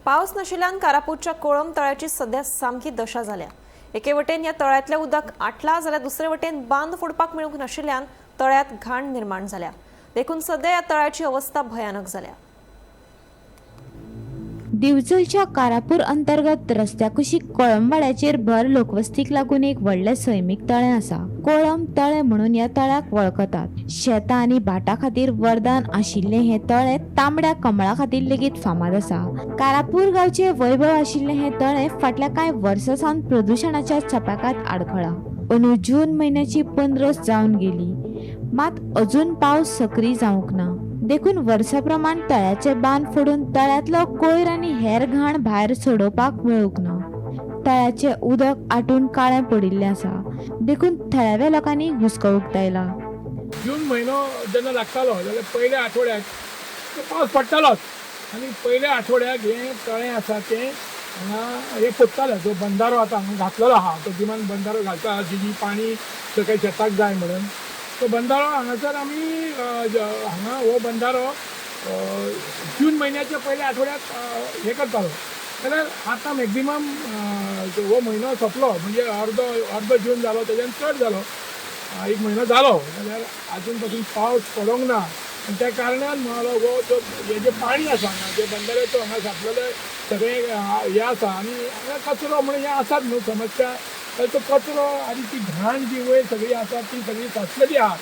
पावस नाशिल्ल्यान कारापूरच्या कोळंब तळ्याची सध्या सामकी दशा जाल्या. एके वटेन ह्या तळ्यांतलें उदक आटलां जाल्यार दुसरे वटेन बांद फोडपाक मेळूंक नाशिल्ल्यान तळ्यांत घाण निर्माण जाल्या. देखून सध्या ह्या तळ्याची अवस्था भयानक जाल्या. दिवचलच्या कारापूर अंतर्गत रस्त्या कुशीक कोळंबवाड्याचेर भर लोकवस्तीक लागून एक व्हडलें सैमीक तळें आसा. कोळंब तळें म्हणून ह्या तळ्याक वळखतात. शेतां आनी भाटां खातीर वरदान आशिल्लें हें तळें तांबड्या कमळा खातीर लेगीत फामाद आसा. कारापूर गांवचें वैभव आशिल्लें हें तळें फाटल्या कांय वर्सां सावन प्रदुशणाच्या चपाकात आडखळां. अंदू जून म्हयन्याची 15 जावन गेली, मात अजून पावस सक्रीय जावंक ना. देखून वर्सा प्रमाण तळ्याचे बांद फोडून तळ्यांतलो कोयर आनी हेर घाण भायर सोडोवपाक मेळूंक ना. तळ्याचें उदक आटून काळें पडिल्लें आसा. देखून थळाव्या लोकांनी हुस्को उक्तायला. जून म्हयनो जेन्ना लागतालो जाल्यार पयल्या आठवड्याक तो पावस पडटालोच आनी पयल्या आठवड्याक हें तळें आसा तें हांगा हें फोडटालें. जो बंधारो आतां हांगा घातलेलो आहा तो गिमान बंधारो घालता जी पाणी सगळ्या शेताक जाय म्हणून तो बंधारो हांगासर आमी हांगा हो बंधारो जून म्हयन्याच्या पयल्या आठवड्याक हें करतालो. जाल्यार आतां मॅक्झिमम हो म्हयनो सोंपलो म्हणजे अर्दो अर्दो जून जालो, तेज्यान चड जालो, एक म्हयनो जालो जाल्यार आजून पासून पावस पडोंक ना. आनी त्या कारणान हो जो हें जें पाणी आसा हांगा जे बंधाऱ्याचो हांगा सांपलेलें सगळें हें आसा आनी हांगा कचरो म्हणून हें आसात न्हू समस्या, तो कचरो आनी ती घाण जी वयर सगळी आसा ती सगळी सांचलेली आहा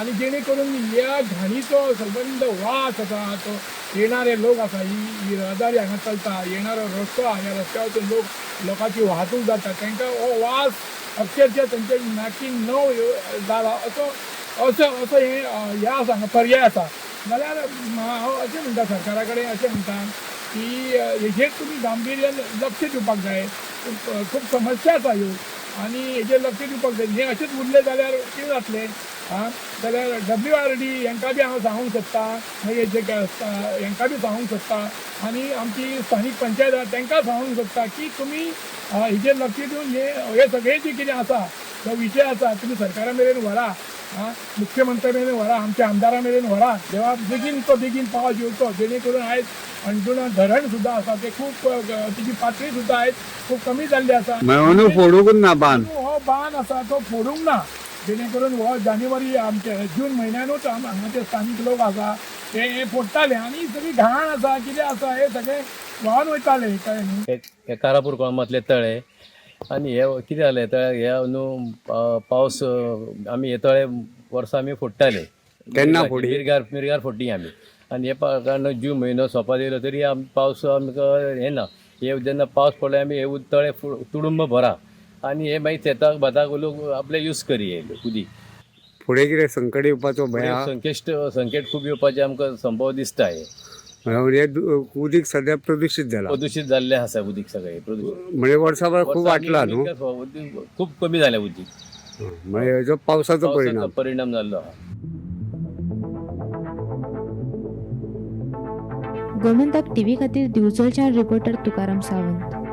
आनी जेणे करून ह्या घाणीचो सबंद वास आसा तो येणारे लोक आसा, ही येरादारी हांगा चलता, येणारो रस्तो आहा, ह्या रस्त्या वचून लोक लोकांची वाहतूक जाता, तांकां हो वास अक्षरशः तांच्या नाकी णव जाला असो असो असो हें हें आसा हांगा पर्याय आसा. जाल्यार हांव अशें म्हणटा सरकारा कडेन अशें म्हणटा की हेजेर तुमी गांभिर्यान लक्ष दिवपाक जाय. खूब समस्या आसा ह्यो आनी हेजेर लक्ष दिवपाक जाय. हें अशेंच उरलें जाल्यार कितें जातलें? आं जाल्यार WRD हेंकां बी हांव सांगूंक सोदता, मागीर जे हेंकां बी सांगूंक सोदता आनी आमची स्थानीक पंचायत आहा तांकां सांगूंक सोदता की तुमी हेजेर लक्ष दिवन हें सगळें जें कितें आसा तो विशय आसा तुमी सरकारा मेरेन व्हरा, आं मुख्यमंत्र्या मेरेन व्हरा, आमच्या आमदारा मेरेन व्हरा. देवा बेगीन तो बेगीन पावस येवचो जेणे करून आयज अंजुणा धरण सुद्दां आसा तें खूब तेजी पातळी सुद्दां आयज खूब कमी जाल्ली आसा. अंदू फोडूंक ना बांद, हो बांद आसा तो फोडूंक ना, जेणे करून हो जानेवारी आमचे जून म्हयन्यानूच हांगाचे स्थानीक लोक आसा ते हें फोडटाले आनी सगळी घाण आसा कितें आसा हें सगळें व्हांवन वयतालें, कळ्ळें न्हू. हे कारापूर कोळंबांतले तळे आनी हे कितें जालें तळे हे न्हू पावस आमी हे तळे वर्सां आमी फोडटाले. केन्ना फोडी? मिरगार फोडटी आमी आनी हे कारण जून म्हयनो सोंपात येयलो तरी पावस आमकां हे ना. हे जेन्ना पावस पडलो आमी हे तळे तुडुंब भरा आनी हे मागीर शेताक भाताक लोक आपले यूज करी हे उदीक. फुडें कितें संकट येवपाचो भंय आहा? संकेत खूब येवपाचें आमकां संभव दिसता. हे हे उदीक सद्या प्रदुशीत जाला, प्रदुशीत जाल्लें आसा उदीक सगळें प्रदुशीत म्हणजे वर्साभर खूब वाटला न्हू, खूब कमी जालें उदीक, म्हणजे हेजो पावसाचो परिणाम परिणाम जाल्लो आहा. गोमंतक टीव्ही खातीर दिवचलच्यान रिपोर्टर तुकाराम सावंत.